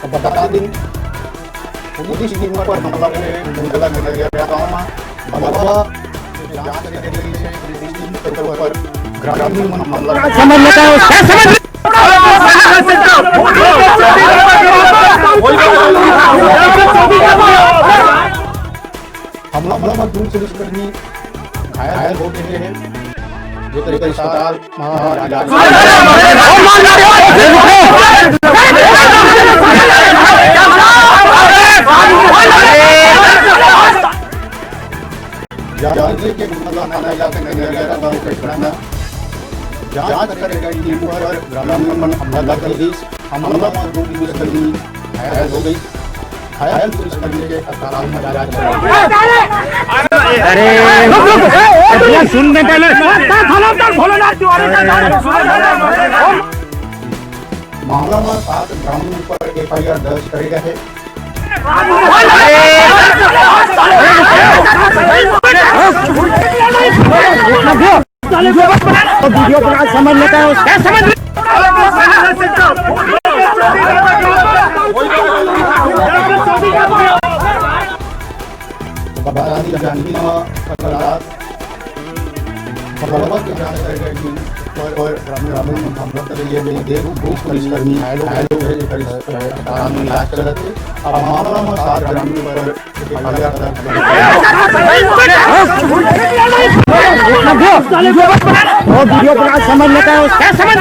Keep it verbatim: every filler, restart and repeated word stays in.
तो बता दें, पुलिस टीम पर हमला करे, हमला करे गया गांव में बलवा जांच करे गई है, पुलिस टीम के ऊपर ग्रामीण मन हमला समझ लेता है, समझ हमला, हमला में दो पुलिसकर्मी घायल हो गए हैं, जो तेरे अस्पताल में इलाज जांच के मतलब थाना इलाके में गया था, गांव के घटना जांच करेगा। इन पर ग्रामीण मन हमला कर दी। हमला में दो पुलिसकर्मी घायल हो गई। घायल पुलिसकर्मी के अस्पताल में इलाज चल रहा है। अरे, रुक, रुक, ए, ए, रुक, रुक। भैया, सुन ले पहले। मामला में सात ग्रामीण पर एफआईआर दर्ज करे गए हैं। तो वीडियो बना, समझ लेता है उसका, समझ। बता दी जान की, अ, कल रात बलवा के जांच कर गई थी और, और ग्रामीण, ग्रामीण हम लोग के लिए भी देख, पुलिस कर्मी घायल हो गए, अस्पताल में इलाज चलत है। अब मामला में सात ग्रामीण पर वो वीडियो बना, समझ लेता है उसका, समझ।